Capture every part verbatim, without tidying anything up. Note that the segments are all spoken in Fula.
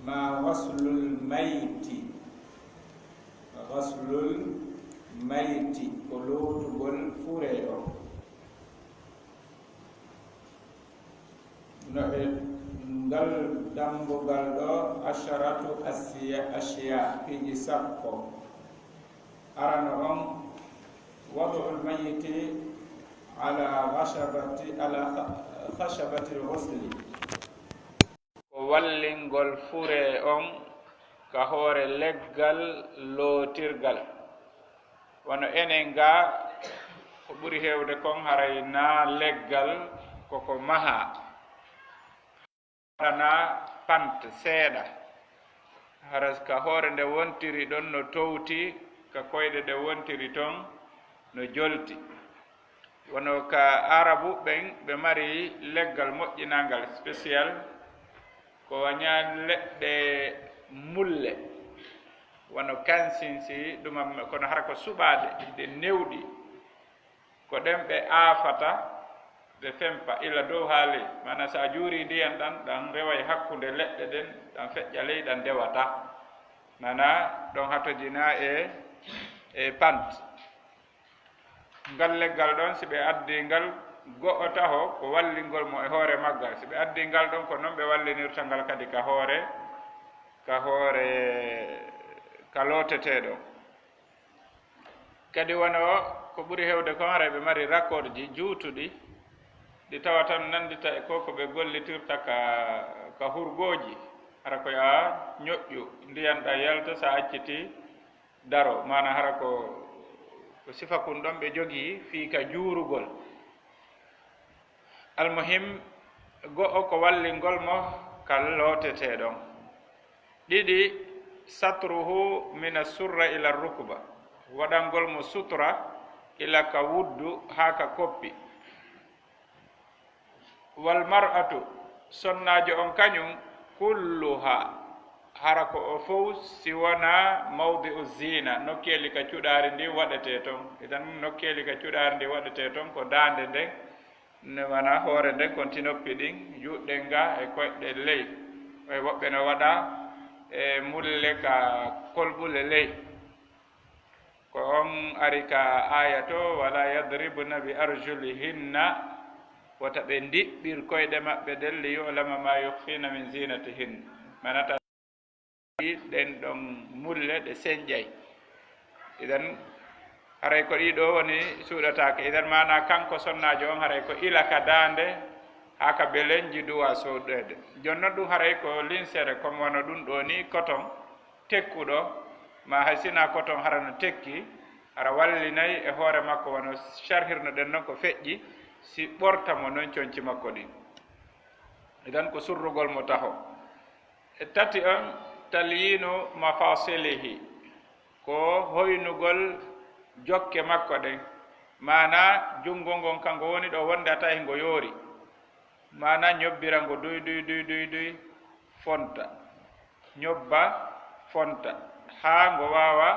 Ma ghaslul mayti. Ghaslul mayti ko lootugol furee on. No e ngal dambugal ɗo, asharatu asiya, ashiya, piiji sappo. Arano on, wad'ul mayyiti ala khashabati, ala kha-, khashabatil ghusli. Ko wallingol furee on ka hoore leggal lootirgal. Wano enen ga, ko ɓuri heewde kon haray na leggal koko maha. Hara na pant seeɗa. Hara ka hoore nde wontiri ɗon no towti, ka koyɗe ɗe wontiri ton no jolti. Wano ka Arabu ɓen, ɓe mari leggal moƴƴinangal spécial, ko waña leɗɗe mulle, wano kansinsi, ɗuma, kono hara ko suɓaaɗe, ɗe newɗi. Ko ɗen ɓe aafata, ɓe fempa ila dow haa ley. Maanaa, so a juurii ndiyan ɗan, ɗan reway hakkunde leɗɗe ɗen, ɗan feƴƴa ley, ɗan dewata. Maanaa, ɗon hatojinaa e, e pant. Ngal leggal ɗon, si ɓe addii ngal, go'o taho ko wallingol mo e hoore maggal. Si ɓe addii ngal ɗon, ko non ɓe wallinirta ngal kadi ka hoore, ka hoore, ka looteteeɗo. Kadi wano ko ɓuri heewde kon, haray ɓe mari rakorji juutuɗi, ɗi tawata no nanndita e ko, ko ɓe gollitirta ka, ka hurgooji. Hara ko yo a ñoƴƴu, ndiyan ɗan yalta, so a accitii, daro, maanaa hara ko, ko sifa kun ɗon ɓe jogii fii ka juurugol. Almuhim, go'o ko wallingol mo ka lootetee ɗon. Ɗiɗi, satruhu mina surra ila rukba, waɗangol mo sutura ila ka wuddu haa ka koppi. Wal mar'atu, sonnaajo on kañum, kulluha, hara ko o fow si wonaa mawdi'u zina, nokkeeli ka cuɗaari ndin waɗetee ton. Idan, nokkeeli ka cuɗaari ndin waɗetee ton ko daande nden, ne wona hoore nden, kon ti noppi ɗin, juuɗe ɗen ga e koyɗe ley. E woɓɓe no waɗa e mulle ka kolɓule ley. Ko on ari ka aaya to, "Wala yadribna bi arjulihinna," wota ɓe ndiɓɓir koyɗe maɓɓe ɗen, "li yu'lama ma yukhfina min zinatihin." Manata ɗen ɗon mulle ɗe senƴay. Idan, haray ko ɗiɗo woni suuɗataake. Idan, maana kanko sonnaajo on, haray ko ila ka daande, haa ka belenji duwa soɗeede. Jon non ɗum haray ko linsere, comme wano ɗum ɗo ni, coton tekkuɗo, ma hay sina coton hara no tekki, hara wallinay e hoore makko wano sharhirno ɗen non ko feƴƴi, si ɓorta mo non conci makko ɗin. Idan ko surrugol mo taho. E tati on, talyinu mafasilihi, ko hoynugol jokke makko ɗen. Maana junngo ngon kanko woni ɗo wonde a tawi ngo yoori. Maana ñobbira ngo duy, duy, duy, duy, duy, fonta. Ñobba, fonta. Haa ngo waawa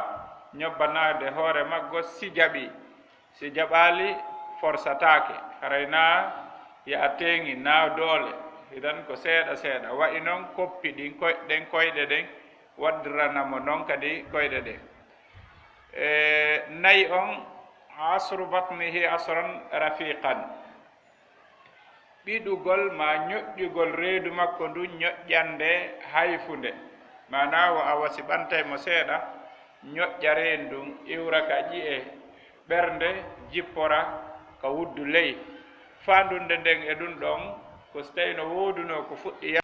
ñobbanaade hoore maggo si jaɓi. Si jaɓaali, forsataake. Haray na ya a teeŋi, na doole. Idan ko seeɗa seeɗa. Wa'i non koppi ɗin, koy-, ɗen koyɗe ɗen, waddirana mo non kadi koyɗe ɗen. E nayi on, asru batnihi asran rafiqan. Ɓiɗugol ma ñoƴƴugol reedu makko ndun ñoƴƴannde hayfunde. Maanaa wo a wasi ɓantay mo seeɗa, ñoƴƴa reendu ndun, iwra ka ƴi'e, ɓernde, jippora ka wuddu ley. Faandunde nden e ɗun ɗon, ko si tawi no woodunoo ko fuɗɗi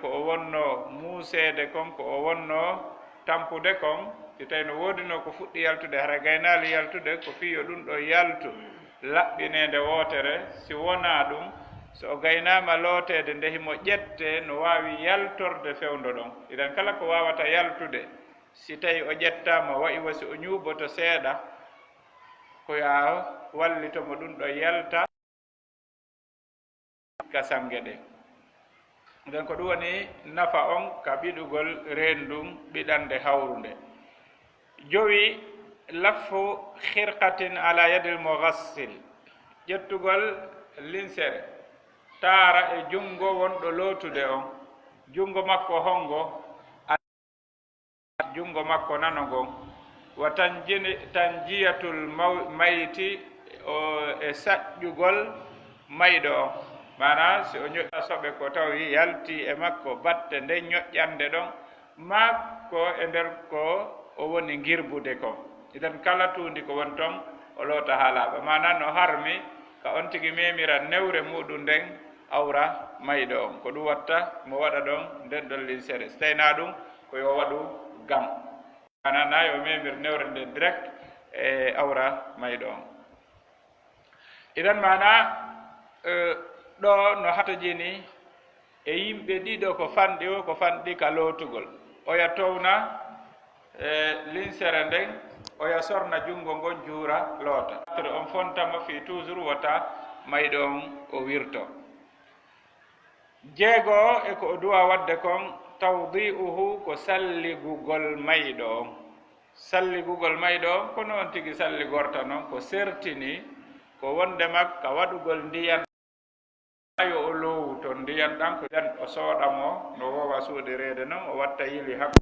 ko o wonnoo muuseede kon, ko o wonnoo tampude kon, si tawi no woodunoo ko fuɗɗi yaltude, hara gaynaali yaltude, ko fii yo ɗum ɗoo yaltu, laɓɓineende wootere, si wonaa ɗum, so o gaynaama looteede, nde himo ƴettee, no waawi yaltorde fewndo ɗon. Idan kala ko waawata yaltude, si tawi o ƴettaama, wa'i wa si o ñuuboto seeɗa, ko yo a wallito mo ɗum ɗoo yalta. Ka sange ɗen. Nden ko ɗum woni nafa on ka ɓiɗugol reendu ndun ɓiɗannde hawrunde. Jowi, laffu khirqatin ala yadil mughassil, ƴettugol linsere taara e junngo wonɗo lootude on. Junngo makko honngo, junngo makko nano ngon, wa tanjini-, tanjiyatul maw-, mayti, o, e saƴƴugol mayɗo on. Maanaa, si o ñoƴƴa soɓe ko tawi yalti e makko batte nden ñoƴƴannde ɗon, maa ko e nder ko o woni ngirbude kon. Idan kala tuundi ko woni ton, o loota haa laaɓa. Maanaa no harmi ka on tigi memira newre muɗum nden awra mayɗo on. Ko ɗum watta mo waɗa ɗon nden ɗon linsere. Si tawi naa ɗum, ko yo waɗu gam. Maanaa, naa yo memir newre nden direct e awra mayɗo on. Idan maanaa, eh, ɗo no hatojini e yimɓe ɗiɗo ko fanɗi o, ko fanɗi ka lootugol. Oya towna, eh, linsere nden, oya sorna junngo ngon juura loota. Après on fontama fii toujours wota mayɗo on o wirto. Jeego o e ko o duwa waɗde kon, tawdi'uhu ko salligugol mayɗo on. Salligugol mayɗo on, ko noon tigi salligorta non, ko sertini, ko wonde makka waɗugol ndiyan, yo o loowu ton ndiyan ɗan, ko ɗan o sooɗa mo, no woowa suuɗireede non, o watta yili hakko.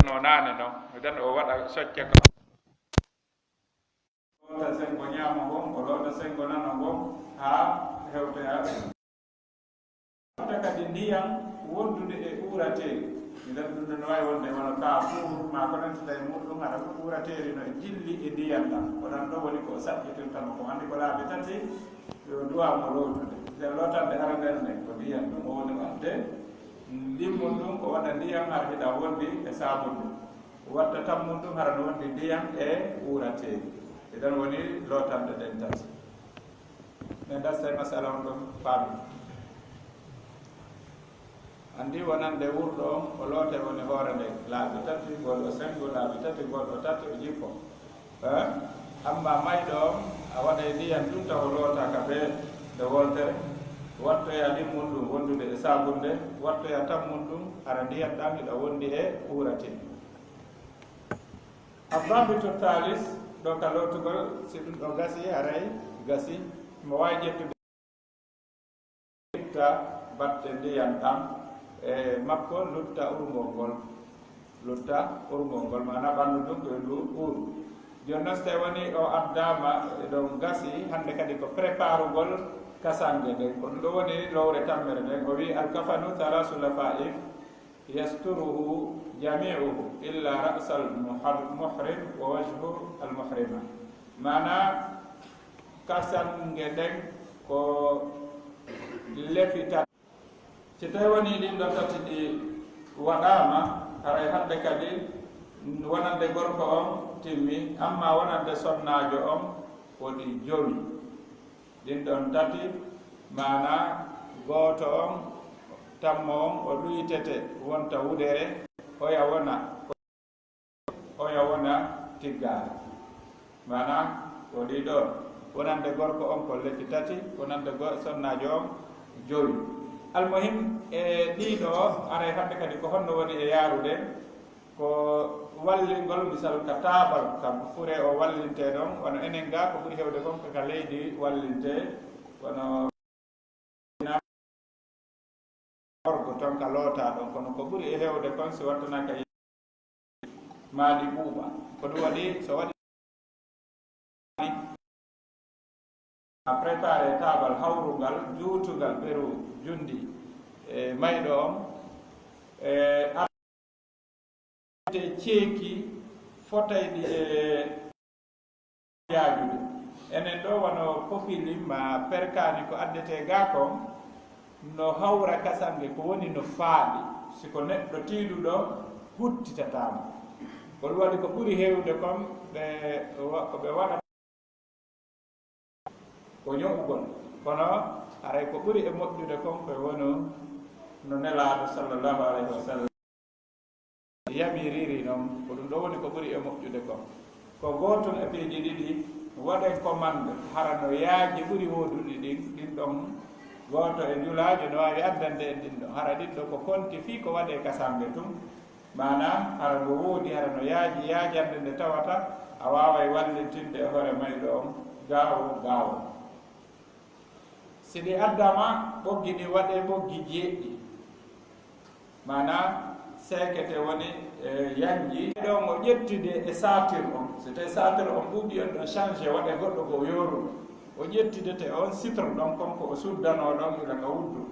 No naane non, idan o waɗa socce ka. Loota senngo ñaamo ngon, o loota senngo nano ngon, haa hewtoya. Loota kadi ndiyan wondude e uurateeri. Idan ɗum ɗon no waawi wonde wano kaafuur, maa ko nanndita e muuɗum, hara ko uurateeri no e jilli e ndiyan ɗan. Ko ɗan ɗoo woni ko o saƴƴitirta mo, ko anndi ko laabi tati, yo duwaa mo lootude. Nden lootande aranere nden, ko ndiyan ɗum o woni waɗde. Ɗimmun ɗum, o waɗa ndiyan hara hiɗa wondi e saabunde. Watta tammun ɗum hara no wondi ndiyan e uurateeri. Idan woni lootande ɗen tati. Men dasta e masala on ɗon faami. Anndi wonande wurɗo on, o loote woni hoore nden. Laabi tati, gol o senngo, laabi tati, gol o tati, o jippo. Eh? Amma mayɗo on, a waɗay ndiyan ɗum taw o lootaaka bee nde woltere. Wattoya ɗimmun ɗum wondude e saabunde, wattoya tammun ɗum, hara ndiyan ɗan hiɗa wondi e uurateeri. Addabitu thalis, ɗo ka lootugol, si ɗum ɗo gasi, haray gasi, mo waawi ƴettude itta batte ndiyan ɗan, e makko lutta urngol ngol. Lutta urngol ngol, maanaa ɓanndu ndun ko e ndu uru. Jooni non, so tawii wonii o addaama, e ɗon gasi, hannde kadi ko préparugol kasange nden. Ko ɗum ɗo woni lowre tammere nden. O wi'i, "Al-kafanu thalathu lafaif, yasturuhu jami'uhu illa ra'sal muhar-, muhrim wa wajhu al-muhrima." Maanaa, kasange nden ko lefi tati. Si tawii wonii ɗin ɗon tati ɗi waɗaama, haray hannde kadi wonande gorko on timmi, amma wonande sonnaajo on ko ɗi jowi. Ɗin ɗon tati, maanaa gooto on, tammo on, o luytete wonta wudere, oya wona, oya wona tiggaare. Maanaa, ko ɗii ɗoo, wonande gorko on ko lefi tati, wonande go-, sonnaajo on jowi. Almuhim, e ɗii ɗoo, aray hannde kadi ko honno woni e yaarude? Ko wallingol, misal, ka taabal, ka fure o wallintee ɗon, wano enen gaa ko ɓuri heewde kon ko ka leydi wallintee, wano orgo ton ka lootaa ɗon, kono ko ɓuri e heewde kon si wattanaaka maadi ɓuuɓa. Ko ɗum waɗi, so waɗi a préparé taabal hawrungal, juutungal, ɓeru junndi e mayɗo on, e te ceeki fotayɗi e yaajude. Enen ɗoo wano populi ma perkaani ko addetee gaa kon, no hawra kasange ko woni no faaɗi. Si ko neɗɗo tiiɗuɗo, huttitataa mo. Ko ɗum waɗi ko ɓuri heewde kon, ɓe wa-, ko ɓe waɗata ko ño'ugol. Kono haray ko ɓuri e moƴƴude kon ko wonu no Nelaaɗo sallallahu alayhi wa sallam yamiriri non, ko ɗum ɗoo woni ko ɓuri e moƴƴude kon. Ko gootun e piiji ɗiɗi, waɗen commande, hara no yaaji ɓuri wooduɗi ɗin, ɗin ɗon gooto e njulaajo no waawi addande en ɗin ɗon. Hara ɗin ɗoo ko konti fii ko waɗee kasange tun, maanaa hara ngo woodi, hara no yaaji yaajande nde tawata a waaway wallintinde e hoore mayɗo on gaawo gaawo. Si ɗi addaama, ɓoggi ɗin waɗee ɓoggi jeeɗiɗi. Maanaa, seekete woni, e, yanji. Ɗon o ƴettide e saatir on. Si tawii saatir on ɓuuɓi, on ɗon changé, waɗee goɗɗo ko yooruɗo. O ƴettidete on sitr ɗon kon ko o suddanoo ɗon ila ka wuddu.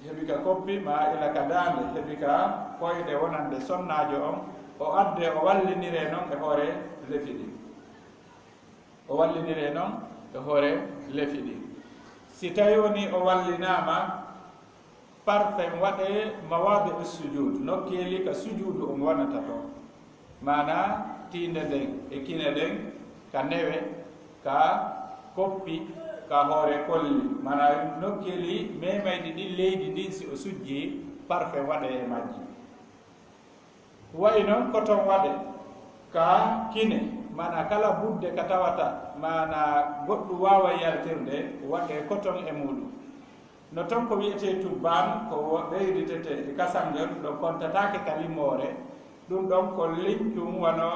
Heɓi ka koppi, maa ila ka daande, heɓi ka koyɗe wonande sonnaajo on. O addee, o walliniree non e hoore lefi ɗin. O walliniree non e hoore lefi ɗin. Si tawii wonii o wallinaama, parfum waɗee mawaadi'u sujuud, nokkeeli ka sujuudu on wonata ton. Maanaa, tiinde nden e kine ɗen, ka newe, ka koppi, ka hoore kolli. Maanaa, nokkeeli meemayɗi ɗin leydi ndin, si o sujjii, parfum waɗee e majji. Wayi non coton waɗee ka kine, maanaa kala budde ka tawata, maanaa goɗɗum waaway yaltirde, waɗee coton e muuɗum. No ton ko wi'etee tubbaan, ko wo-, ɓeyditetee e kasangel, ɗum ɗon kontataake ka limoore, ɗum ɗon ko lincum wano,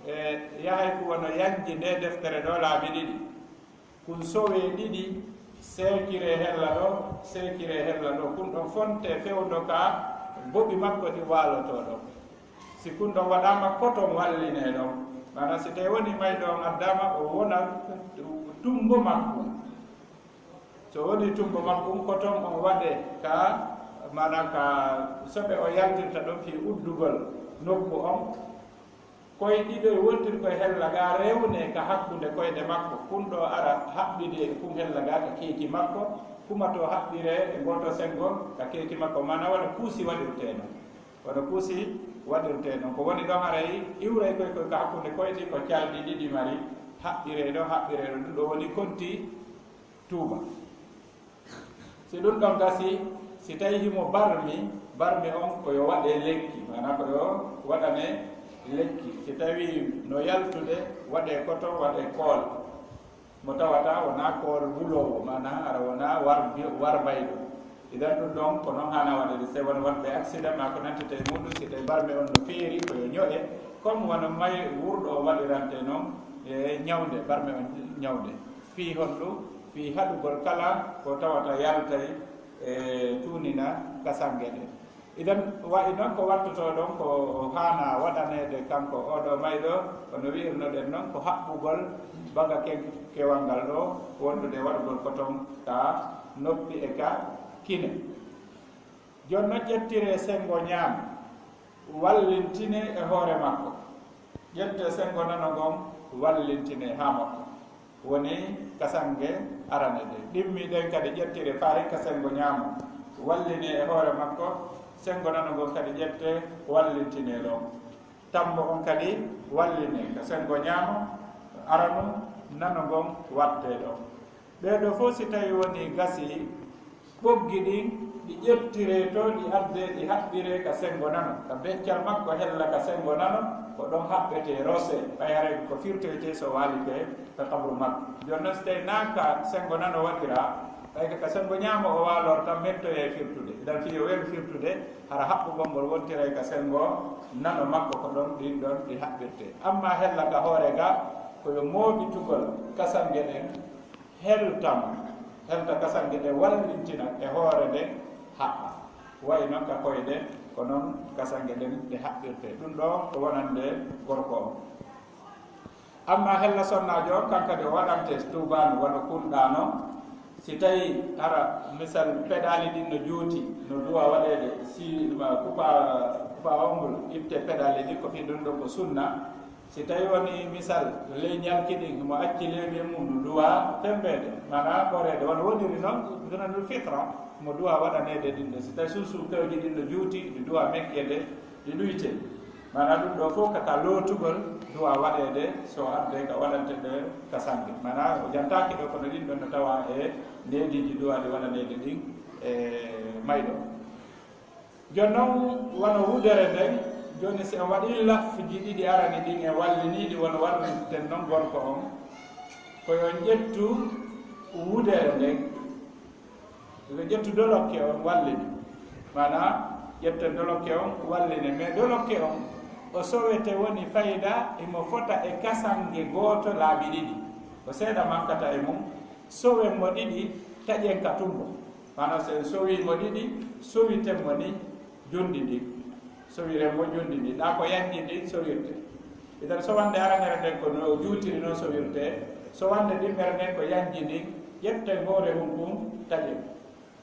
e, yahay ko wano yanji ndee deftere ɗoo laabi ɗiɗi. Kun sowee ɗiɗi, seekiree hella ɗoo, seekiree hella ɗoo. Kun ɗon fontee fewndo ka boɓi makko ɗi waalotoo ɗon. Si kun ɗon waɗaama coton wallinee ɗon. Maanaa si tawii wonii mayɗo on addaama, o wona tumbo makko. So wonii tumbo makko, coton on waɗee ka, maanaa ka soɓe o yaltirta ɗon fii uddugol nokku on. Koy ɗiɗo e wontir koye hella gaa, rewnee ka hakkunde koyɗe makko. Kun ɗoo ara haɓɓidee e kun hella gaa ka keeki makko, kuma to haɓɓiree e ngooto senngo ka keeki makko. Maanaa wano kuusi waɗirtee non. Wano kuusi waɗirtee non. Ko woni ɗon haray iwray koy koy ka hakkunde koyɗi ko calɗi ɗiɗi mari, haɓɓiree ɗoo, haɓɓiree ɗoo. Ɗum ɗoo woni konti tuuba. Si ɗum ɗon gasi, si tawii himo barmi, barmi on ko yo waɗee lekki, maanaa ko yo waɗanee lekki. Si tawii no yaltude, waɗee coton, waɗee kool. Mo tawata wonaa kool wuloowo, maanaa hara wonaa war-, warbayɗo. Idan ɗum ɗon ko non haanaa waɗeede, si won waɗɓe accident maa ko nantita e muuɗum, si tawii barmi on no feeri, ko yo ño'e, comme wano may wurɗo o waɗirante non e ñawnde, barmi on ñawnde. Fii honɗum? Fii haɗugol kala ko tawata yaltay e tuunina kasange ɗe. Idan wayi noon ko wattotoo ɗon ko haana waɗaneede kanko oɗo mayɗo, kono wi'irnoɗen noon ko haɓɓugol baga ke-, kewal ngal ɗo, wondude waɗugol ko ton ka noppi e ka kine. Jooni noon ƴettiree senngo ñaamo, wallintine e hoore makko. Ƴettee senngo nano ngon, wallintine haa makko. Woni kasange arane nde. Ɗimmi ɗen kadi ƴettire faa hikka senngo ñaamo. Walline e hoore makko, senngo nano ngon kadi ƴettee, wallintine ɗon. Tambo on kadi walline ka senngo ñaamo, aranu nano ngon wattee ɗon. Ɓee ɗoo fof si tawii wonii gasii, ɓoggi ɗin, ɗi ƴettiree to, ɗi addee, ɗi haɓɓiree ka senngo nano. Ka beccal makko hella ka senngo nano, ko ɗon haɓɓetee, rosee, ɓay haray ko firtoytee so waali ke ka kabru makko. Jooni noon, si tawii naa ka senngo nano waɗiraa, ɓay ka, ka senngo ñaamo o waalorta, mettoyee firtude. Idan fii yo welu firtude, hara haɓɓugol ngol wontiray ka senngo nano makko, ko ɗon ɗin ɗon ɗi haɓɓirtee. Ammaa hella ka hoore ga, ko yo mooɓitugol kasange ɗen, heltam, helta kasange ɗe wallintina e hoore nde haɓɓa. Wayi noon ka koyɗe, ko noon kasange ɗen ɗe haɓɓirtee. Ɗum ɗoo ko wonande gorko on. Ammaa hella sonnaajo on, kan kadi o waɗante tuubaano wano kulɗaano. Si tawii hara misal peɗaali ɗin no juuti, no duwa waɗeede, si ma kupa, kupa on ngol, itte peɗaali ɗin, ko fii ɗum ɗoo ko sunna. Si tawii woni misal, ley ñalki ɗin, himo acci leeɓi e mum, no duwa fembeede, maanaa ɓoreede, wano woniri noon, sunanul fitra, mo duwa waɗaneede ɗin ɗon. Si tawii suusu pewji ɗin no juuti, ɗi duwa mekkeede, ɗi ɗuyte. Maanaa ɗum ɗoo fof ka, ka lootugol duwa waɗeede, so addee ka waɗante ɗe kasange. Maanaa o jantaaki ɗoo, kono ɗin ɗon no tawa e neediiji duwa ɗi waɗaneede ɗin e mayɗo. Jooni noon, wano wudere nden, jooni si en waɗii lafji ɗiɗi arani ɗin, en walliniiɗi wano wallirten non gorko on, ko yo en ƴettu wudere nden, yo en ƴettu dolokke on wallini. Maanaa, ƴetten dolokke on wallini. Mais dolokke on, o sowete woni fayda, himo fota e kasange gooto laabi ɗiɗi. Ko seeɗa mankata e mum, sowen mo ɗiɗi, taƴen ka tumbo. Maanaa, so en sowii mo ɗiɗi, sowiten mo ni jonɗi ndin. Sowiren mo jonɗi ndin. Ɗaa ko yanji ndin sowirte. Idan sowande aranere nden ko no juutiri non sowirte. Sowande ɗimmere nden ko yanji ndin. Ƴetten hoore hunkun taƴen.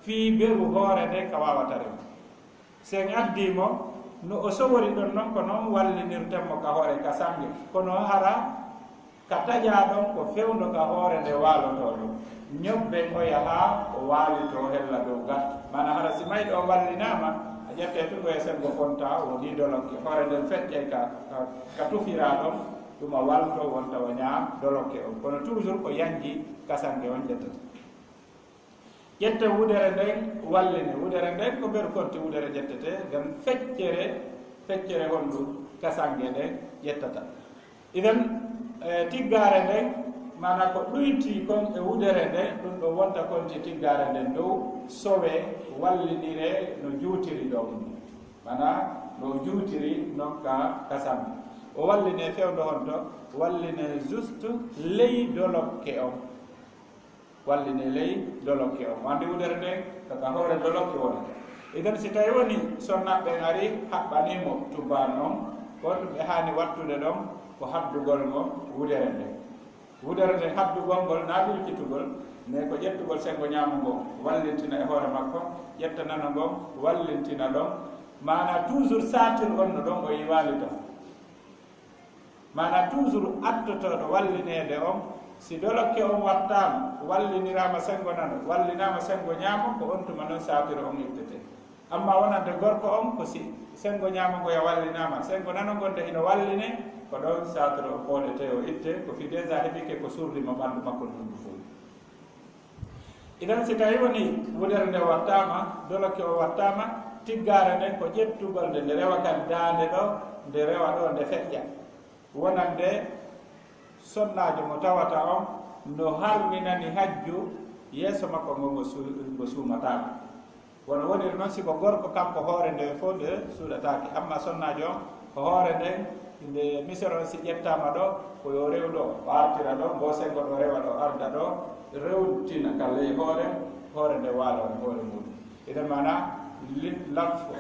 Fii beru hoore nden ka waawata remo. Si en addii mo, no o sowori ɗon non, ko non wallinirten mo ka hoore kasange. Kono hara ka taƴaa ɗon ko fewndo ka hoore nde waalotoo ɗon. Ñobben o yaha, o waalitoo hella dow gatto. Maanaa hara si mayɗo on wallinaama, a ƴettay tun ko e senngo fontaa, wonii dolokke. Hoore nden feccay ka, ka, ka tufiraa ɗon, ɗum a waltoo wonta o ñaa dolokke on. Kono toujours ko yanji kasange on ƴettata. Ƴette wudere nden, walline. Wudere nden ko beru konti wudere ƴettete, ngam feccere, feccere hondu kasange nden ƴettata. Idan, eh, tiggaare nden, maanaa ko ɗuyti kon e wudere nden, ɗum ɗo wonta konti tiggaare nden dow, sowe, wallinire no juutiri ɗon. Maanaa no juutiri non ka kasange. O walline fewndo honto, walline juste ley dolokke on. Walline ley dolokke on. Mo anndi wudere nden, ko ka hoore dolokke woni. Idan si tawi woni sonnaaɓe ɓen ari, haɓɓanii mo tubbaan on, ko honɗum ɓe haani wattude ɗon? Ko haddugol mo wudere nden. Wudere nden haddugol ngol, naa ɓilkitugol, mais ko ƴettugol senngo ñaamo ngon, wallintina e hoore makko, ƴetta nano ngon, wallintina ɗon. Maanaa toujours saatir on no ɗon o yiwaali ton. Maanaa toujours addotooɗo wallineede on, si dolokke on wattaama, walliniraama senngo nano, wallinaama senngo ñaamo, ko on tuma non saatiro on ittetee. Ammaa wonande gorko on, ko si senngo ñaamo ngoya wallinaama, senngo nano ngon nde hino walline, ko ɗon saatiro on fooɗetee o ittee, ko fii déjà heɓike ko surri mo ɓanndu makko ndun fow. Idan si tawi woni wudere nde wattaama, dolokke o wattaama, tiggaare nden ko ƴettugol nde, nde rewa kan daande ɗo, nde rewa ɗo, nde feƴƴa. Wonande sonnaajo mo tawata on no harminani hajju yeeso makko ngo ngo su-, ngo suumataako. Wano woniri non, si ko gorko kanko hoore nde fow nde suuɗataake. Amma sonnaajo on, ko hoore nden, nde misero on si ƴettaama ɗo, ko yo rew ɗo, o artira ɗo, mbo senngo ɗo rewa ɗo, arda ɗo, rewtina ka ley hoore, hoore nde waalo e hoore muɗum. Idan maanaa, Lafo.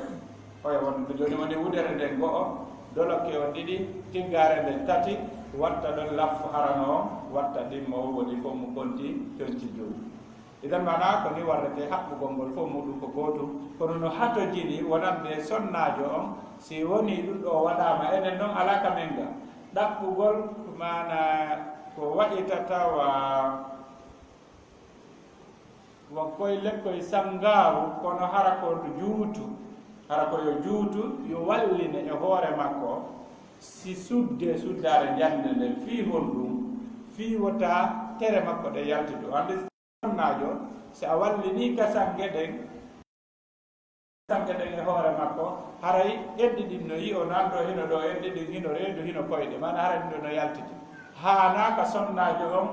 Oya won jooni woni wudere nden go'o, dolokke on ɗiɗi, tiggaare nden tati, watta ɗon lafo harano on, watta ɗimmo on, woni fof mu konti conci jowi. Idan mana ko ni warrete haɓɓugol ngol fof muɗum ko gootum, kono no hatojini wonande sonnaajo on, si woni ɗum ɗo waɗaama enen noon alaa ka men ga ɗaɓɓugol, mana ko waɗitata wa Wa koy lekkoy sangaaru, kono hara ko juutu, hara ko yo juutu, yo walline e hoore makko, si sudde suddaare njannde nden, fii honɗum? Fii wota tere makko ɗe yaltitu. Annde sonnaajo, si a wallinii ka sange ɗen, sanke ɗen e hoore makko, haray enɗi ɗin no yi'o nan ɗo hino ɗo, enɗi ɗin hino reedu, hino koyɗe, mana haray ɗum ɗo no yaltiti. Haanaa ka sonnaajo on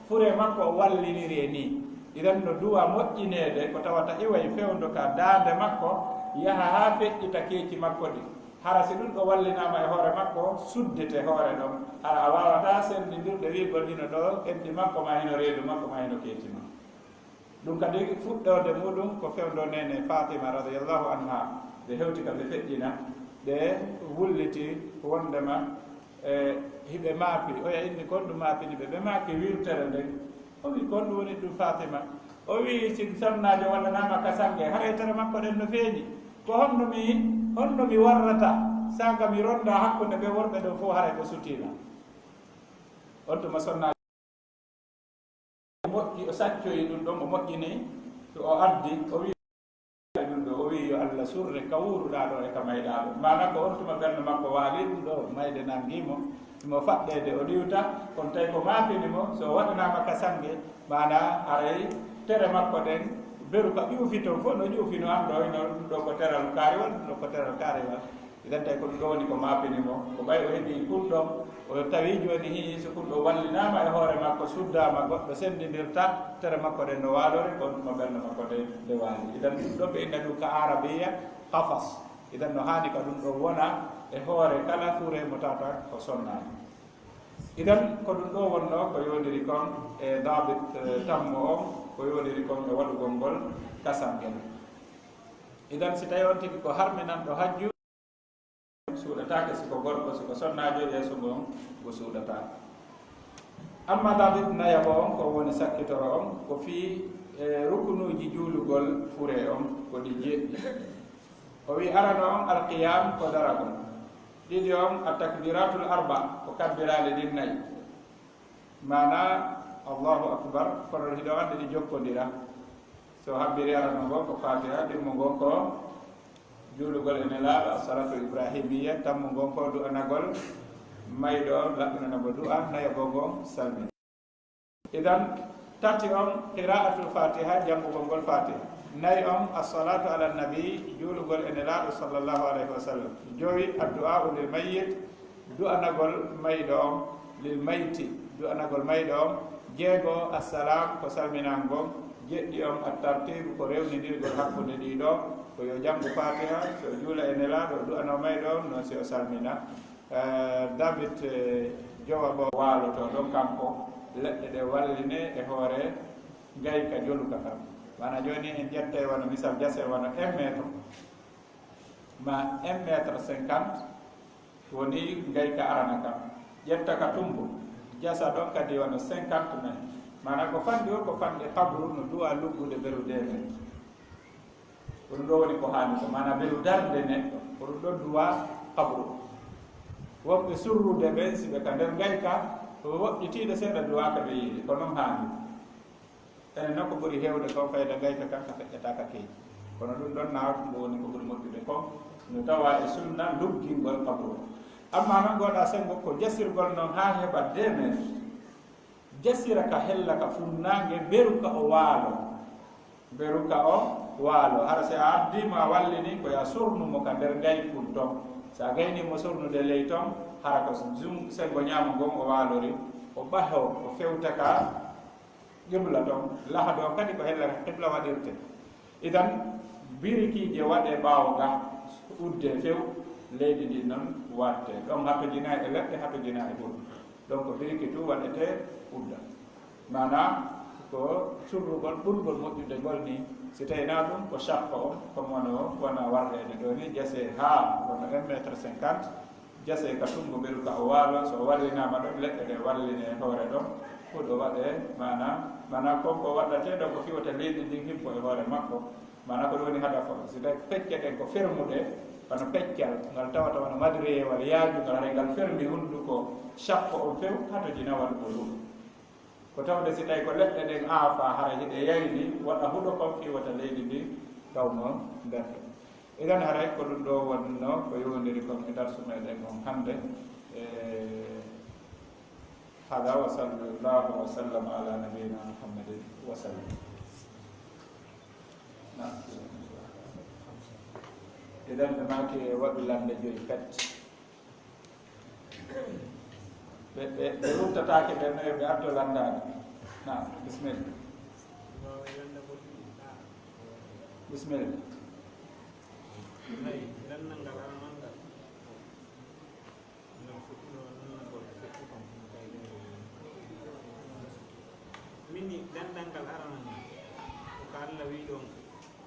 fure makko o walliniri e nii. Idan no duwa moƴƴineede ko tawata iway fewndo ka daande makko, yaha haa feƴƴita keeci makko ɗin. Hara si ɗum ɗo wallinaama e hoore makko, suddete hoore ɗon. Hara a waawataa senndindirde wi'gol hino ɗo enɗi makko, ma hino reedu makko, ma hino keeci makko. Ɗum kadi fuɗɗoode muɗum ko fewndo neene Fatima radiyallahu anha, ɓe hewti ka ɓe feƴƴina, ɓe wulliti wondema, e, hiɓe maapi. Oya inni kon ɗum maapini ɓe, ɓe maaki wirtere nden. O wi kon ɗum woni ɗum Fatima. O wi si sonnaajo wallanaama ka sange, haray tere makko ɗen no feeñi. Ko honno mi, honno mi warrata, sanga mi ronda hakkunde ɓe worɓe ɗon fof haray ko sutiila. On tuma sonnaajo moƴƴi, o saccoyi ɗum ɗon, o moƴƴini, to o addi, o wi ɗum ɗo, o wi yo Allah surre ka wuuruɗaa ɗo e ka mayɗaa ɗo. Maana ko on tuma ɓernde makko waali ɗum ɗo, mayde nangi mo, himo faɗɗeede o ɗiwta, kono tawi ko maapini mo, so o waɗanaama ka sange, maana haray tere makko ɗen, beru ka ƴuufi ton fof no ƴuufi no an ɗo, hino ɗum ɗo ko teral kaariwal, ɗum ɗo ko teral kaariwal. Idan tawi ko ɗum ɗo woni ko maapini mo, ko ɓay o heɓi kun ɗon, o tawi jooni hii so kun ɗo wallinaama e hoore makko, suddaama, goɗɗo senndindirta, tere makko ɗen no waalori, ko on tuma ɓernde makko nde, nde waali. Idan ɗum ɗo ɓe inna ɗum ka arabiya qafas. Idan no haani ka ɗum ɗo wona e hoore kala fure mo tawata ko sonnaani. Idan ko ɗum ɗo wonnoo ko yondiri kon e daabit, eh, tammo on, ko yondiri kon e waɗugol ngol kasangel. Idan si tawi on tigi ko harminanɗo hajju, suuɗataake, si ko gorko, si ko sonnaajo, yeeso ngon ngo suuɗataa. Amma daabit nayaɓo on, ko woni sakkitoro on, ko fii, e, rukunuuji juulugol fure on, ko ɗi jeeɗiɗi. O wi arano on alqiyam, ko daragol. Ɗiɗi on at-takbiratul arba, ko kabbiraale ɗin nayi. Maana, Allahu akbar, kono hiɗo anndi ɗi jokkondira. So habbiri arano ngon ko Fatiha, ɗimmo ngon ko juulugol e Nelaaɗo, as-salatu ibrahimiyya, tammo ngon ko du'anagol mayɗo on, laɓɓinana mo du'a, nayaɓo ngon salmina. Idan, tati on, qira'atul Fatiha, janngugol ngol Fatiha. Nayi on, as-salatu ala nabi, juulugol e Nelaaɗo sallallahu alayhi wa sallam. Jowi, addu'a lil mayyit, du'anagol mayɗo on, lil mayti, du'anagol mayɗo on, jeego, assalam, ko salminangol, jeɗɗi on, at-tartibu, ko rewnindirgol hakkunde ɗiɗo, ko yo janngu Fatiha, si o juula e Nelaaɗo, o du'ano mayɗo on, non si o salmina. Eh, David, eh, Jowa bo waaloto ɗon kanko, leɗɗe ɗe walline e hoore ngayka joluka kan. Maana jooni en ƴettay wano misal jase wano un mètre. Ma un mètre cinquante woni ngayka arana kan. Ƴetta ka tumbo, jasa ɗon kadi wano cinquante mètres. Maana ko fanɗi o, ko fanɗi qabru no du'a luggude beru deux mètres. Ko ɗum ɗo woni ko haani ko, maana beru darnde neɗɗo, ko ɗum ɗo du'a qabru. Wonɓe surrude ɓen, si ɓe ka nder ngayka, ko woɗɗitiiɗo seeɗa du'a ka ɓe yiide, ko non haani. Enen non ko ɓuri heewde kon fayda ngayka kan ka feƴƴata ka keeci. Kono ɗum ɗon na ɗum ɗo woni ko ɓuri moƴƴude kon, no tawa e sunna luggingol qabru. Amma non goɗa sengo ko jasirgol non haa heɓa deux mètres. Jasira ka hella ka funnaange, beru ka o waalo. Beru ka o waalo. Hara si a addi mo a wallini ko ya surnu mo ka nder ngaykun ton. Si a gayni mo surnude ley ton, hara ko zum-, sengo ñaamo ngon o waalori, o ɓaho, o fewta ka qibla ton, lahado kadi ko hella qibla waɗirte. Idan, birikiije waɗe ɓaawo ga, udde few, leydi ndi non watte. Ɗon hatojina e leɗɗe, hatojina e ɓurɗe. Donc, biriki tu waɗete udda. Maana, ko surrugol ɓurgol moƴƴude ngol ni, Si tawi na ɗum ko sappo on, ko mono wona warreede ɗo ni, jase haa wona un mètre cinquante, jase ka tunngo mberu ka o waalo, so o wallinaama ɗon, leɗɗe ɗe walline hoore ɗon, huɗo waɗe, maana, maana kon ko waɗatee ɗon ko fiwata leydi ndin himpo e hoore makko, maana ko ɗum woni hadafa on. Si tawi pecce ɗen ko fermuɗe, wano peccal, ngal tawata wano madriyewal yaajungal, haray ngal fermi hunnduko sappo on few, hato jinawal ɓuru. Ko tawde si tawi ko leɗɗe ɗen aafa, hara hiɗe yayni, waɗa huɗo kon fii wota leydi ndin taw mo nder ɗon. Idan haray ko ɗum ɗo wonno ko yowondiri kon e darsu meɗen on hannde. E, hada wa sallallahu wa sallam ala nabiyina Muhammadin wa sallam. Naam. Idan ɓe maaki waɗu lannde joyi pet. Ɓe, ɓe, ɓe ruttataake ɓe no yo ɓe addo lanndaade. Naam, bismillah. Bismillah. Nayi, lanndal ngal aranal ngal. Ngal fuɗɗino nannagol ko feƴƴi kon. Min ni lanndal ngal aranal ngal. Ko ka Allah wi'i ɗon,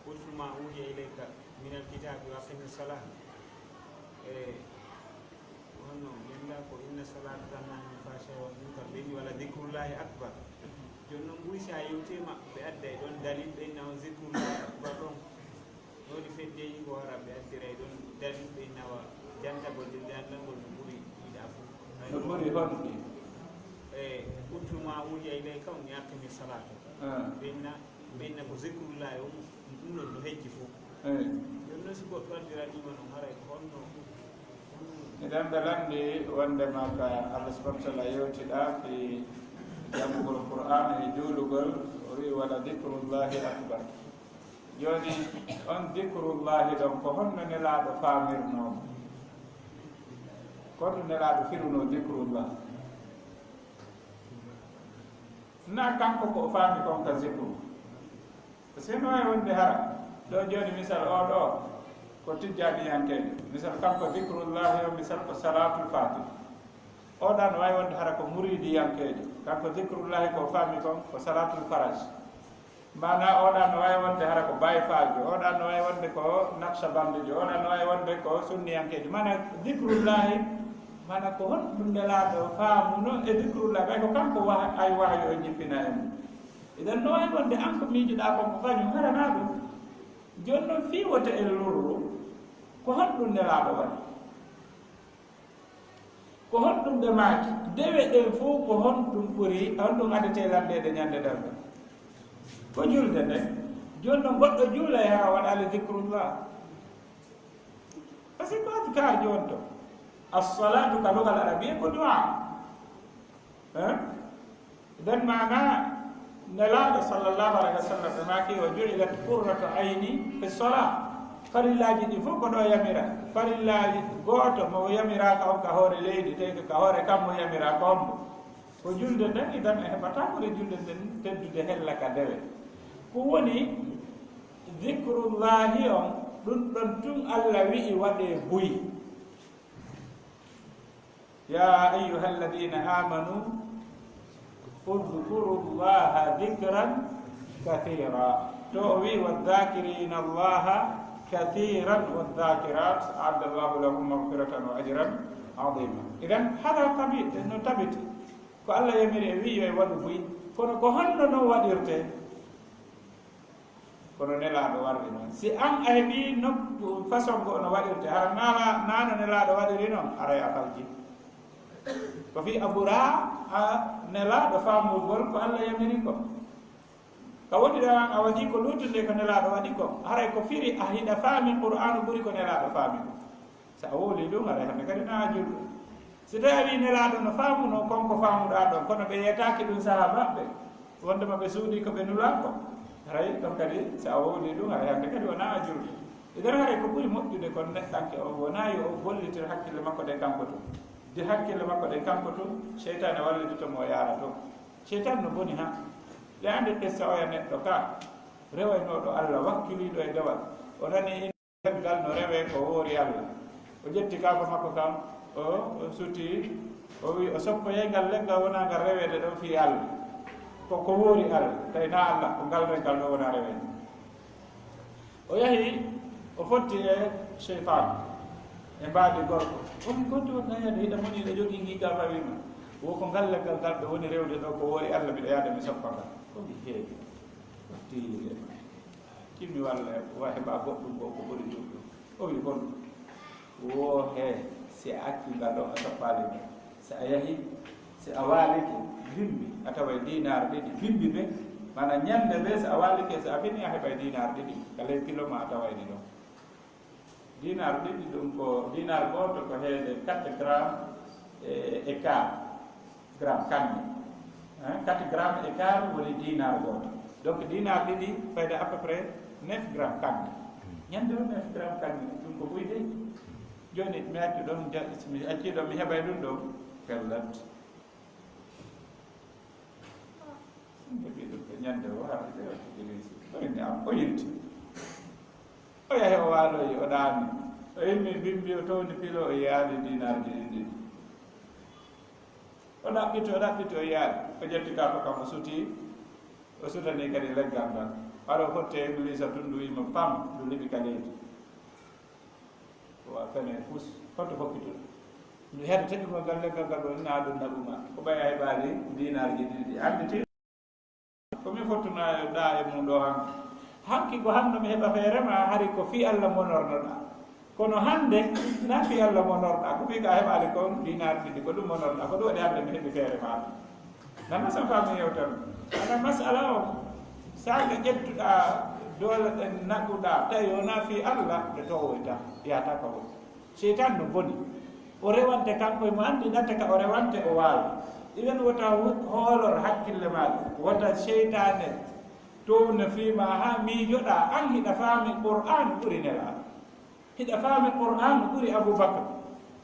"Utlu ma uhiya ilayka minal kitaabi wa aqimi salah." E, ko honno lannda ko, "Inna salata tanha anil fahsha'i wal munkar." Ɓe inni, "Wala dhikrullahi akbar." Jooni non ɓuri si a yewti e maɓɓe, ɓe adday ɗon dalil, ɓe inna on dhikrullahi akbar ɗon. Woni feddeji ko wara ɓe addiray ɗon dalil, ɓe inna wa jantagol ɗin dallal ngol no ɓuri yiɗa fof. No ɓuri honɗi? E, "Utlu ma uhiya ilayka" on, "Aqimi salata." Ah. Ɓe inna, ɓe inna ko zikrullahi on, ɗum ɗon no hejji fof. Eh. Jooni non si goɗɗo addiraniima non, haray ko honno? Idan ɓe lanndi wondema ka Allah subhanahu wa ta'ala yewtiɗa fi janngugol Qur'an e juulugol, o wi'i, "Wala dhikrullahi akbar." Jooni, on dhikrullahi ɗon, ko honno Nelaaɗo faamirnoo mo? Ko honno Nelaaɗo firunoo dhikrullah? Na kanko ko o faami kon ka zikru. Parce que no waawi wonde hara, ɗo jooni misal o ɗo, ko tijjaaniyankeejo. Misal kanko dhikrullahi o, misal ko salatul fatih. O ɗa no waawi wonde hara ko muriidiyankeejo. Kanko dhikrullahi ko o faami kon ko salatul faraj. Maana o ɗa no waawi wonde hara ko bayfaajo, o ɗa no waawi wonde ko naqshabandijo, o ɗa no waawi wonde ko sunniyankeejo. Maana dhikrullahi, maana ko honɗum Nelaaɗo faamuno e dhikrullahi, ɓay ko kanko wah-, ay wahyu o jippina e mum. Idan no waawi wonde an ko miijoɗaa kon ko kañum harana ɗum. Jooni non fii wota en lorru, ko honɗum Nelaaɗo waɗi? Ko honɗum ɓe maaki? Dewe ɗen fof ko honɗum ɓuri, honɗum adetee lanndeede ñande darnga? Ko julde nden. Jooni non goɗɗo juulay hara waɗaali dhikrullah. Parce que ko adkar jooni to. As-salatu ka lugal arabiyya ko du'a. Hein? Nden maana Nelaaɗo sallallahu alayhi wa sallam ɓe maaki, "Wa ju'ilat qurratu ayni fi salah." Farillaaji ɗi fof ko ɗo yamira. Farillaaji gooto mo yamiraaka on ka hoore leydi, tawi ko ka hoore kam mo yamiraaka on mo. Ko julde nden, idan en heɓata ɓuri julde nden teddude hella ka dewe. Ko woni dhikrullahi on, ɗum ɗon tun Allah wi'i waɗee buy. "Ya ayyuhalladhina amanu udhkurullaha dhikran kathira." To o wi'i, "Wadh-dhakirina Allaha kathiran wadh-dhakirat, a'adda Allahu lahum maghfiratan wa ajran azima." Idan, hada tabiti, no tabiti. Ko Allah yamiri e wi'i yo e waɗu buy. Kono ko honno non waɗirte? Kono Nelaaɗo warri noon. Si an a heɓii nokku façon ko ono waɗirte, hara naala, naano Nelaaɗo waɗiri noon, aray a falji. Ko fii a ɓuraa a Nelaaɗo faamugol ko Allah yamiri ko. Ka woni ɗo an a waɗii ko luuttunde ko Nelaaɗo waɗi ko, haray ko firi a hiɗa faami Qur'aanu ɓuri ko Nelaaɗo faami ko. Si a wowlii ɗum, haray hannde kadi na a julɗo. Si tawi a wii Nelaaɗo no faamunoo kon ko faamuɗaa ɗon, kono ɓe yeetaaki ɗum sahaabaaɓe, wondema ɓe suuɗii ko ɓe nulaa ko, haray ɗon kadi si a wowlii ɗum, haray hannde kadi wonaa a julɗo. Idan haray ko ɓuri moƴƴude kon neɗɗanke on wonaa yo o gollitir hakkille makko ɗen kanko tun. De hakkille makko ɗen kanko tun, seytaane wallidito mo o yaara to. Seytaane no boni ha. Ɗe anndi qissa oya neɗɗo ka, rewaynooɗo Allah, wakkiliiɗo e dewal. O nani Leggal no rewee ko woori Allah. O ƴetti kaafa makko kan, o, o suti, o wi, o soppoyay ngal leggal wonaa ngal reweede ɗon fii Allah. Ko ko woori Allah, tawi na Allah, ko ngal leggal ɗo wonaa reweede. O yahi, o fotti e seytaane, e mbaadi gorko. O wi, "Gonɗi won nayade, hiɗa moni ne jogii ngiiga fawima. Wo ko ngal leggal ngal ɓe woni rewde ɗo, ko woori Allah, miɗo yaade mi soppa ngal." O wi, "Heewi, fotti e timmi walla wa heɓa goɗɗum ko, ko ɓuri ɗum ɗum." O wi, "Bon, wo he, si a acci ngal ɗon a soppaali ngal. Si a yahi, si a waalike, bimbi, a taway dinaar ɗiɗi, bimbi ɓe, mana ñande ɓe, si a waalike, si a fini, a heɓay dinaar ɗiɗi, ka ley kilo ma a taway ɗi ɗon." Dinaar ɗiɗi ɗum ko, dinaar gooto ko heede quatre grammes e, e quart, gramme kanni. Hein, quatre grammes et quart woni dinaar gooto. Donc, dinaar ɗiɗi fayda à peu près neuf grammes kanni. Ñande o neuf grammes kanni, ɗum ko buy dey. Jooni, mi accu ɗon, ja-, si mi acci ɗon, mi heɓay ɗum ɗon, pellat. Ɗum heɓi ɗum ko ñande o, haa ɓe ƴeewa Idriisa. Ɗoyni am, o yilti. O yahi, o waaloyi, o ɗaani. O immi bimbi, o towni pilo, o yaali dinaarji ɗiɗi. O ɗaɓɓiti, o ɗaɓɓiti, o yaali. O ƴetti kaako kam, o suti. O sutani kadi leggal ngal. Ɓaɗo fotte Ibliisa tun, ndu wiima pam, ndu liɓi ka leydi. Ko a fene fus, hoto hokkituɗo. Ndu heɗo teɗugol ngal leggal ngal ɗo, ina ɗum naɓuma. Ko ɓay a heɓaali dinaarji ɗiɗi ɗi annditi. Ko mi fottuno ɗa e mum ɗo hanki. Hanki ko hanno mi heɓa feere ma, hari ko fii Allah monornoɗa. Kono hannde, na fii Allah monorɗa. Ko fii ka heɓaali kon dinaar ɗiɗi, ko ɗum monorɗa. Ko ɗum waɗi hannde mi heɓi feere ma. Nan na sen faami yewtere. Ana masala o, saaka ƴettuɗa doole ɗen naɓuɗa, tawi wona fii Allah, ɗe towoyta, yahata ka woni. Seytaan no boni. O rewante kanko, imo anndi natta ka o rewante, o waawi. Iwen wota wu-, hoolor hakkille maaɗa. Wota seytaane towna fii ma haa miijoɗa, an hiɗa faami Qur'aan ɓuri Nelaaɗo. Hiɗa faami Qur'aan ɓuri Abubakar.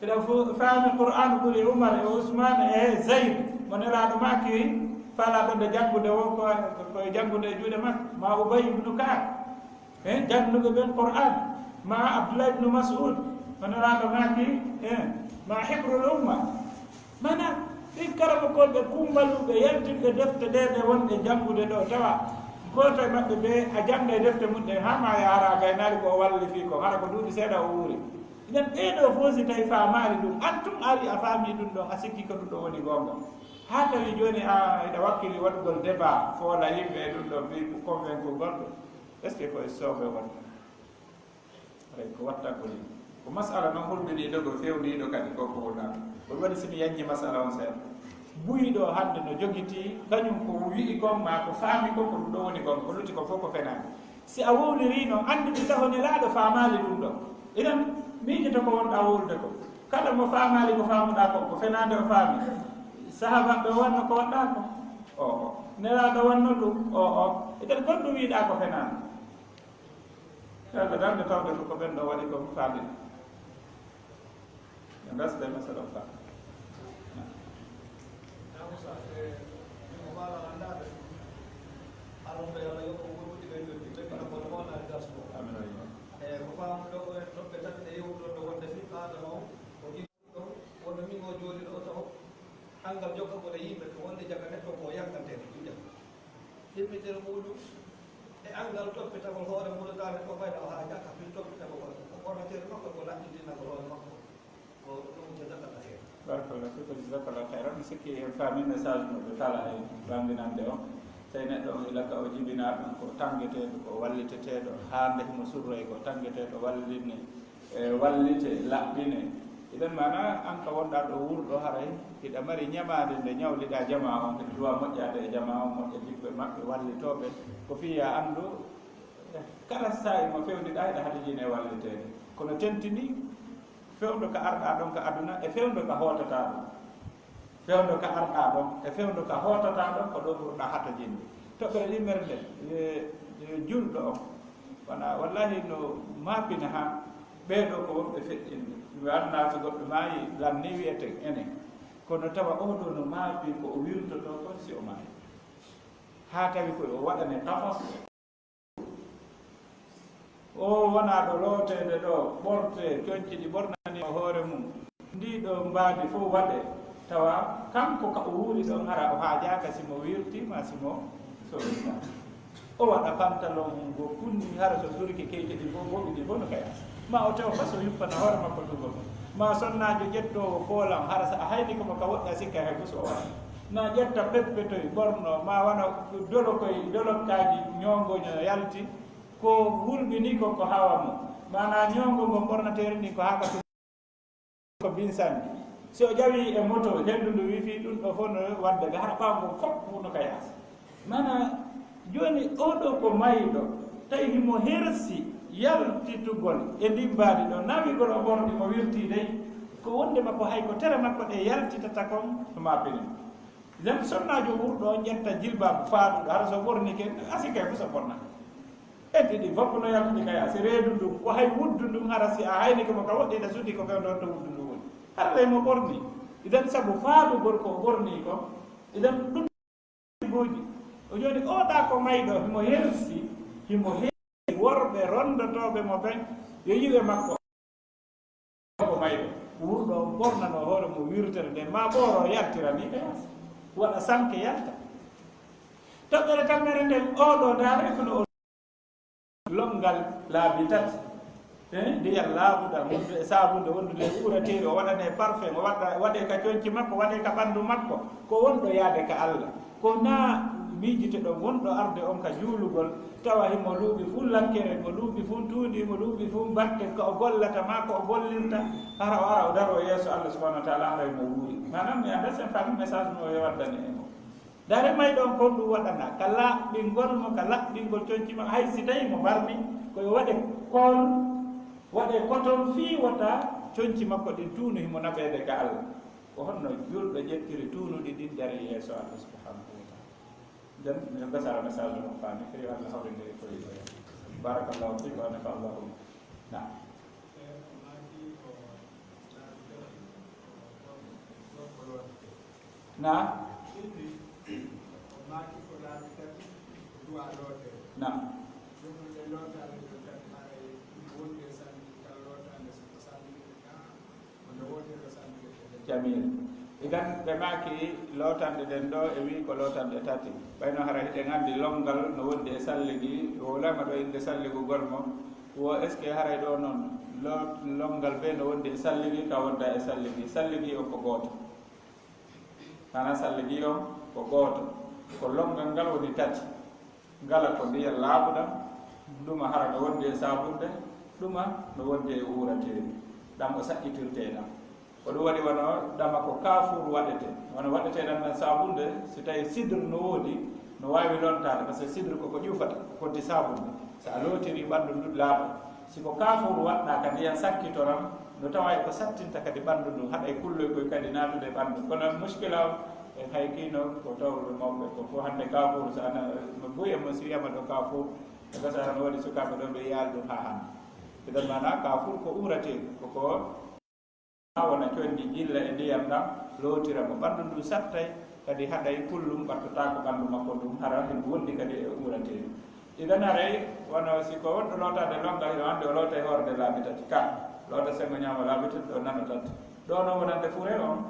Hiɗa fo-, faami Qur'aan ɓuri Umar e Usmaan e Zayd. Mo Nelaaɗo maaki, faalaaɗo nde janngude wo ko, ko e janngude e juuɗe makko. Ma Ubay ibnu Ka'ab. Eh, jannguɓe ɓen Qur'aan. Ma Abdullah ibnu Mas'ud. Mo Nelaaɗo maaki, eh, ma hibrul umma. Mana, ɗin karamokooɓe kumbaluɓe yaltinɓe defte ɗe, ɗe wonɓe janngude ɗo, tawa gooto e maɓɓe ɓe a jannga e defte mum ɗen, haa ma yaara a gaynaali ko o walli fii ko, hara ko duuɓi seeɗa o wuuri. Nden ɓee ɗo fof si tawi faamaali ɗum, an tun ari a faami ɗum ɗon, a sikki ko ɗum ɗo woni goonga. Haa tawi jooni a, eɗa wakkili waɗugol débat, foola yimɓe e ɗum ɗon, fii ko convaincre goɗɗo. Est-ce que ko e soɓe wonɓe? Haray ko wattagol yimɓe. Ko masala noon hulɓiniiɗo, ko feewniiɗo kadi ko ko wonaa. Ko ɗum waɗi si mi yaññi masala on seeɗa. Buy ɗo hannde no jogitii, kañum ko wi'i kon maa ko faami kon, ko ɗum ɗo woni kon, ko lutti kon fof ko fenaande. Si a wowlirii noon, anndu ɗi taho Nelaaɗo faamaali ɗum ɗo. Idan, miijoto ko wonɗaa wowlude ko. Kala mo faamaali ko faamuɗaa kon, ko fenaande o faami. Sahaabaaɓe o wonno ko waɗɗaa ko? O'o. Nelaaɗo wonno ɗum? O'o. Idan, kon ɗum wi'uɗaa ko fenaande. Ɓe darnde tawde ko ko ɓen ɗo waɗi ko faami. Ɓe mbasde masala o faami. Amin o yiwa. E ko faamuɗo ko en toɓɓe tati ɗe yewtuɗo wonde fii ɓaada noon ko ɗum wonno min o jooɗiɗo o taho. Anngal jokkagol e yimɓe ko wonde jaga neɗɗo ko yankanteeɗo ɗum jaga. Timmitere muɗum e anngal toppitagol hoore mum, tawa neɗɗo fayda o haajaka fii toppitagol hoore mum. Ko formateur makko, ko laɓɓintinagol hoore makko. Ko ɗum jazakallah khairan. Barakallah fiik, jazakallah khairan. Mi sikki en faami message mo ɓe kala e bannginande on. Tawi neɗɗo on ila ka o jibinaa ɗum ko tanngeteeɗo, ko walliteteeɗo, haa nde himo surroy ko tanngeteeɗo, wallinne. E wallite, laɓɓine. Idan maana, an ka wonɗaa ɗo wuurɗo, haray hiɗa mari ñamaande nde ñawliɗaa jamaa on, hiɗa duwa moƴƴaade e jamaa on, moƴƴa jikku e maɓɓe, wallitooɓe. Ko fii yo a anndu, kala saa'i mo fewndiɗaa, hiɗa hatojini e walliteede. Kono tentini, fewndo ka arɗaa ɗon ka aduna e fewndo ka hootataa ɗon. Fewndo ka arɗaa ɗon e fewndo ka hootataa ɗon, ko ɗo ɓurɗaa hatojinde. Toɓɓere ɗimmere nde, e, e julɗo on. Wona, wallahi no maapina haa ɓee ɗoo ko wonɓe feƴƴinde. Mi anndaa so goɗɗo maayi, lan ni wiyeten enen. Kono tawa oo ɗoo no maapi ko o wirtotoo kon si o maayi. Haa tawi ko o waɗane tafas. O wonaa ɗo looteede ɗo, ɓortee, coñci ɗi ɓornani o hoore mum. Ndii ɗoo mbaadi fof waɗee, tawa kanko ka o wuuri ɗon, hara o haajaaka si mo wirtii maa si mo soritaa. O waɗa pantalon mum ngo kunni, hara so durike keyte ɗi fof, boɓi ɗi fof no kayas. Ma o tew fas o yuppana hoore makko tugol mum. Ma sonnaajo ƴettoowo koolan, hara so a hayni ko mo ka woɗɗa sikka hay fus o waɗa. Na ƴetta peppetoy ɓorno, ma wano dolokoy, dolokkaaji ñoongoño yalti, ko wulɓini ko ko hawa mo. Mana ñoongo ngon ɓornateeri ndin ko haa ka ko binsanndi. Si o ƴawi e moto, henndu ndu wifi ɗum ɗo fof no wadda ga hara ɓaawo ngon fof wurno ka yaasi. Mana jooni oɗo ko mayɗo, tawi himo hersi yaltitugol e ndin mbaadi ɗo, nawigol o ɓorni mo wirti dey, ko wonde makko hay ko tere makko ɗe yaltitata kon no maapini mo. Nden sonnaajo wuurɗo on ƴetta jilbaabu faaɗuɗo, hara so ɓornike, a sikay fof so ɓorna. Eddi ɗi fof no yaltude kaya, si reedu ndun, ko hay wuddu ndun, hara si a haynike mo ka woɗɗi, ina sudi ko fewndo to wuddu ndun woni. Hara ley mo ɓorni. Idan sabu faaɗugol ko o ɓorni ko, idan ɗum gooji. O jooni o ɗa ko mayɗo, himo hersi, himo hersi worɓe rondotooɓe mo ɓen, yo yiwe makko. Ko mayɗo, wuurɗo on ɓornano hoore mum wirtere nden, ma ɓooro o yaltira ni, waɗa sanke yalta. Toɓɓere tammere nden, oɗo ndaare kono o lonngal laabi tati. Eh, ndiyam laaɓuɗam wondude e saabunde, wondude e uurateeri, o waɗane parfum, o waɗa, waɗe ka conci makko, waɗe ka ɓanndu makko, ko wonɗo yaade ka Allah. Ko na miijite ɗon wonɗo arde on ka juulugol, tawa himo luuɓi fuu lakkere, mo luuɓi fuu tuundi, mo luuɓi fuu batte, ko o gollata maa ko o gollirta, hara o ara o daroo yeeso Allah subhanahu wa taala, hara himo wuuri. Maanaam, mi anndaa sen faami message mo o waddani en o. Dare may ɗon ko ɗum waɗana, ka laɓɓingol mo, ka laɓɓingol conci makko, hay si tawi mo barmi, ko yo waɗe kool, waɗe koton fii wota conci makko ɗin tuunu himo naɓeede ka Allah. Ko honno julɗo ƴettiri tuunuɗi ɗin dari yeeso Allah subhanahu wa taala? Nden, mi hokkata message mo faami, kadi Allah hawrinde ko e barakallahu fiik wa nafa Allahu. Naam. Naam. Naam. Jamil. Idan ɓe maaki lootande ɗen ɗo e wii ko lootande tati. Ɓayno hara hiɗen anndi lonngal no wondi e salligi, wowlama ɗo innde salligugol mo. Wo est-ce que haray ɗo noon lo-, lonngal bee no wondi e salligi ka wonda e salligi? Salligi o ko gooto. Maanaam salligi o ko gooto. Ko lonngal ngal woni tati. Ngala ko ndiyam laaɓuɗam, ɗuma hara no wondi e saabunde, ɗuma no wondi e uurateeri. Ɗam o saɗɗitirtee ɗam. Ko ɗum waɗi wano ɗama ko kaafuur waɗetee. Wano waɗetee ɗam ɗam saabunde, si tawi sidr no woodi, no waawi lontaade, par ce que sidr ko ko ƴufata, ko konti saabunde. So a lootirii ɓanndu ndu laaɓa. Si ko kaafuur waɗɗaa ka ndiyam sakkitoram, no tawa e ko sattinta kadi ɓanndu ndu, haɗa e kulloy koy kadi naatude e ɓanndu. Kono muskila o, e hay kino ko tawruɓe mawɓe ko fof hannde kaafuur, so ana, no buy e mo si wiyama ɗo kaafuur, e gasa no waɗi sukaaɓe ɗo ɓe yaali ɗum haa hannde. Idan maana kaafuur ko uurateeɗo, ko ko haa wona conndi jilla e ndiyam ɗam, lootira mo. Ɓanndu ndu sattay, kadi haɗay kullum ɓattotaako ɓanndu makko ndun, hara himo wondi kadi e uurateeri. Idan haray, wano si ko wonɗo lootaade lonngal, yo anndu o lootay hoorde laabi tati. Ka, loota senngo ñaamo laabi tati, ɗo nano tati. Ɗo no wonande fure on,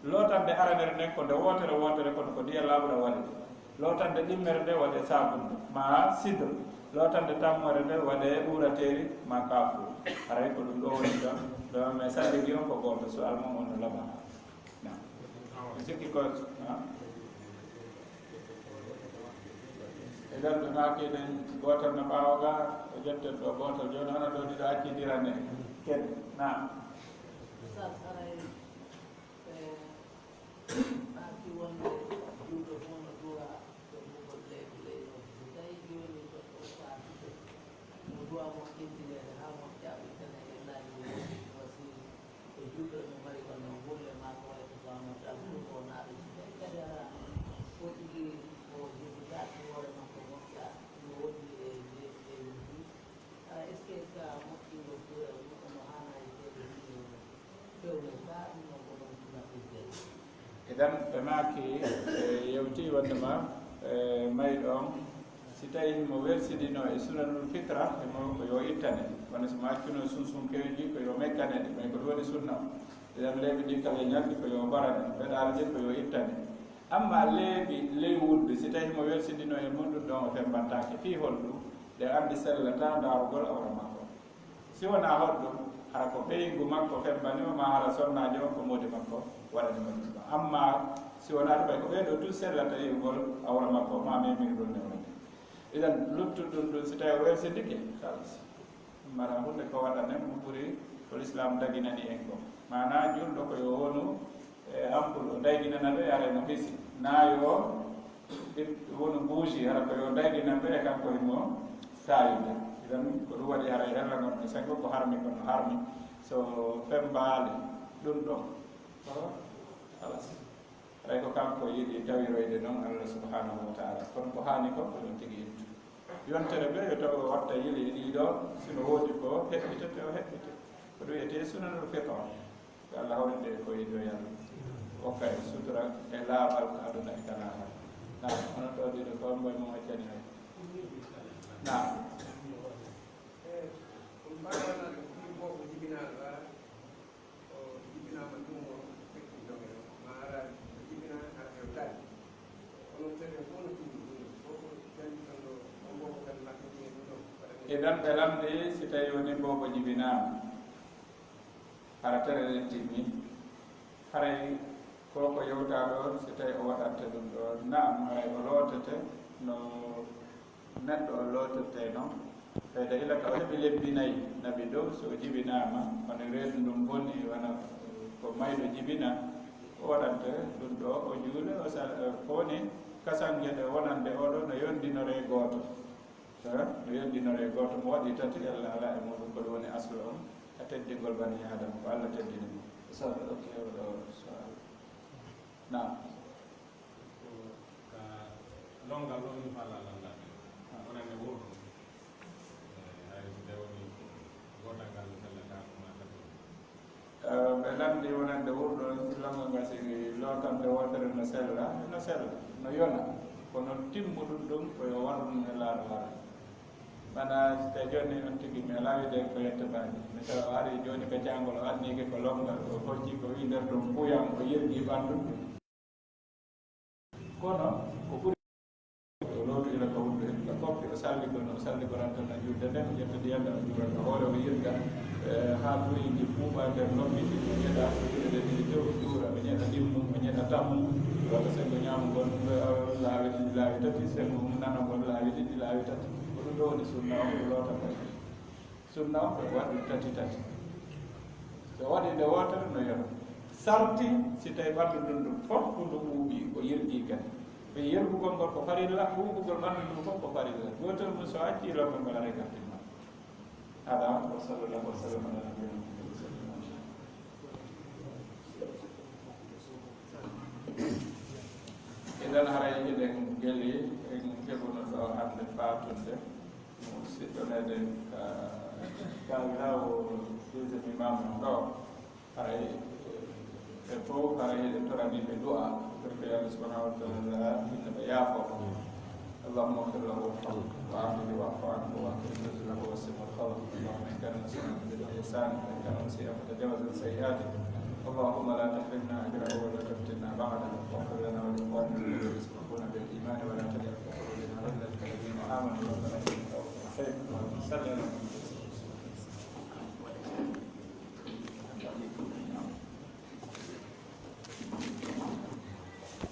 lootande aranere nden ko nde wootere wootere, kono ko ndiyam laaɓuɗam waɗetee. Lootande ɗimmere nde waɗee saabunde, ma sidr. Lootande tammere nde waɗee uurateeri, ma kaafuur. Haray ko ɗum ɗo woni ɗon, ɗo, mais salligi on ko gooto, su'aal mon on no laaɓa. Naam. Mi sikki ko, naam. Idan ɓe maaki ɗen gootal no ɓaawo ga, o ƴetten ɗo gootal. Jooni hono ɗo ɗiɗo accidira ne. Kedi, naam. Ustaz, haray, eh, Arti wonde juuɗo fof no duwa to ɓugol leydi leydi. So tawi jooni goɗɗo o faatude, no duwa moƴƴintineede haa moƴƴa, ɓe tene e laaji o woni wasi ko juuɗo no mari wonno gulle maa ko wayi ko Bamata Alfuuta o naaɗo. So tawi kadi hara o tigi o jogitaaki hoore makko moƴƴa, no wondi e leydi leydi ndi, hara est-ce que ka moƴƴingol kuural mum no haanaa e teede ni? Idan ɓe maaki, e, yewti wonndema, e, mayɗo on, si tawi himo welsinino e sunanul fitra, himo ko yo ittane. Wano si mo accuno sunsunkeeji, ko yo mekkane ɗi, may ko ɗum woni sunna o. Idan leeɓi ɗi kala e ñalɗi ko yo mbarane, ɓeɗaali ɗin ko yo ittane. Amma leeɓi ley wuddu, si tawii himo welsindinoo e mum, ɗum ɗon o femmbantaake. Fii honɗum? Ɗe anndi sellataa ndaarugol awra makko. Si wonaa honɗum, hara ko ɓeyngu makko femmbani mo, maa hara sonnaajo on ko moodi makko waɗani mo ɗum ɗon. Amma si wonaa ɗum, ɓay ko ɓee ɗoo tun sellata yi'ugol awra makko, maa memirgol newre nden. Idan, luttuɗum ɗum, si tawii o welsindike, khalas. Mara huunde ko waɗanen mo ɓuri ko Lislaam daginani en ko. Maanaa, julɗo ko yo wonu e ampoule, o dayginana ɗum, yaara no hisi. Naa yo wonu bougie, hara ko yo dayginan ɓe, e kanko himo saayude. Idan, ko ɗum waɗi hara e hella ngon no sengo ko harmi, ko no harmi. So femmbaali ɗum ɗon, ko halas. Haray ko kanko yiɗi tawiroyde noon Allah subhanahu wa ta'ala. Kono ko haani kon, ko ɗum tigi ittu. Yontere ɓe, yo taw o watta yili e ɗiɗo, si no woodi ko heɓɓitete, o heɓɓite. Ko ɗum wiyetee sunanul fitra. Ko Allah hawrinde e ko yiɗi o yalla. O kay sutura e laaɓal ko aduna e ka laaɓal. Naam, onon ɗo ɗiɗo ko on mboy mo accani hay. Naam. Idan ɓe lamndi si tawi woni boobo jibinaama, hara tere nden timmi, haray ko ko yewtaa ɗo, si tawi o waɗante ɗum ɗo, naam, haray o lootete no neɗɗo o lootirtee noon, fayda ila ka o heɓi lebbi nayi, naɓi dow, so o jibinaama, woni reedu ndun boni, wona ko mayɗo jibina, o waɗante ɗum ɗo, o juule, o sal-, ko woni kasange ɗe wonande oo ɗoo no yondinoree gooto. Eh, no yondinoree gooto, mo waɗi tati, ella alaa e muuɗum, ko ɗum woni aslu on, e teddingol bani Aadama, ko Allah teddini mo. Ustaz, ok, oɗo su'aal. Naam. Ko ka longal ɗo min faala lanndade. Ah. Wonande wowɗo. Eh, hay so tawi woni gootal ngal sellata ko ma tati. Eh, ɓe lanndi wonande wowɗo, lanndal ngal si lootamde wootere no sella, no sella, no yona. Kono timmuɗum ɗum ko yo waɗu ɗum e laaɗo Allah. Maanaa, si tawi jooni on tigi mi alaa wiide ko yette baaji. Misal, o ari jooni ka caangol, o anniike ko longal, o hocci ko wii nder ɗum ɓuyam, o yirgi ɓanndu. Kono ko ɓuri, o lootu ila ka wuddu, heɓi ka koppi, o salli ko no, o salli ko rantan na julde nden, o ƴetta ndiyam ɗam, o juura ka hoore, o yirga, eh, haa buy ndi ɓuuɓa nder noppi, o ƴetta juuɗe ɗe ɗiɗi dow, o juura, o ƴetta ndimmu, o ƴetta tammu, walla senngo ñaamo ngon, eh, laawi ɗiɗi, laawi tati, senngo mum nano ngon, laawi ɗiɗi, laawi tati. Ko ɗum ɗo woni sunna on, ko loota ko. Sunna on ko waɗi tati tati. So waɗi nde wootere no yona. Sarti si tawi ɓanndu ndun ɗum fof ko ndu ɓuuɓi, o yirgi kadi. Ɓe yirgugol ngol ko farilla, ɓuuɓugol ɓanndu ndun fof ko farilla. Gootel mum so acci, longol ngol aray gartin ma. Hada, wa sallallahu wa sallam ala nabiyyina Muhammad wa sallam. Idan haray hiɗen geli, en keɓuno ɗo hannde faatunde. Musidɗo meɗen ka, ka lawo deuxième imam on ɗo. Haray, eh, ɓe fof, haray eɗen torani ɓe du'a. Ko Allah subhanahu wa ta'ala inna ɓe yaafo. اللهم اغفر له وارحمه وعافه واعف عنه وأكرم نزله ووسع مدخله. اللهم إن كان مسيئا فتجاوز عن سيئاته وتجاوز عن سيئاته. اللهم لا تحرمنا أجره ولا تفتنا بعده. واغفر لنا ولإخواننا الذين سبقونا بالإيمان ولا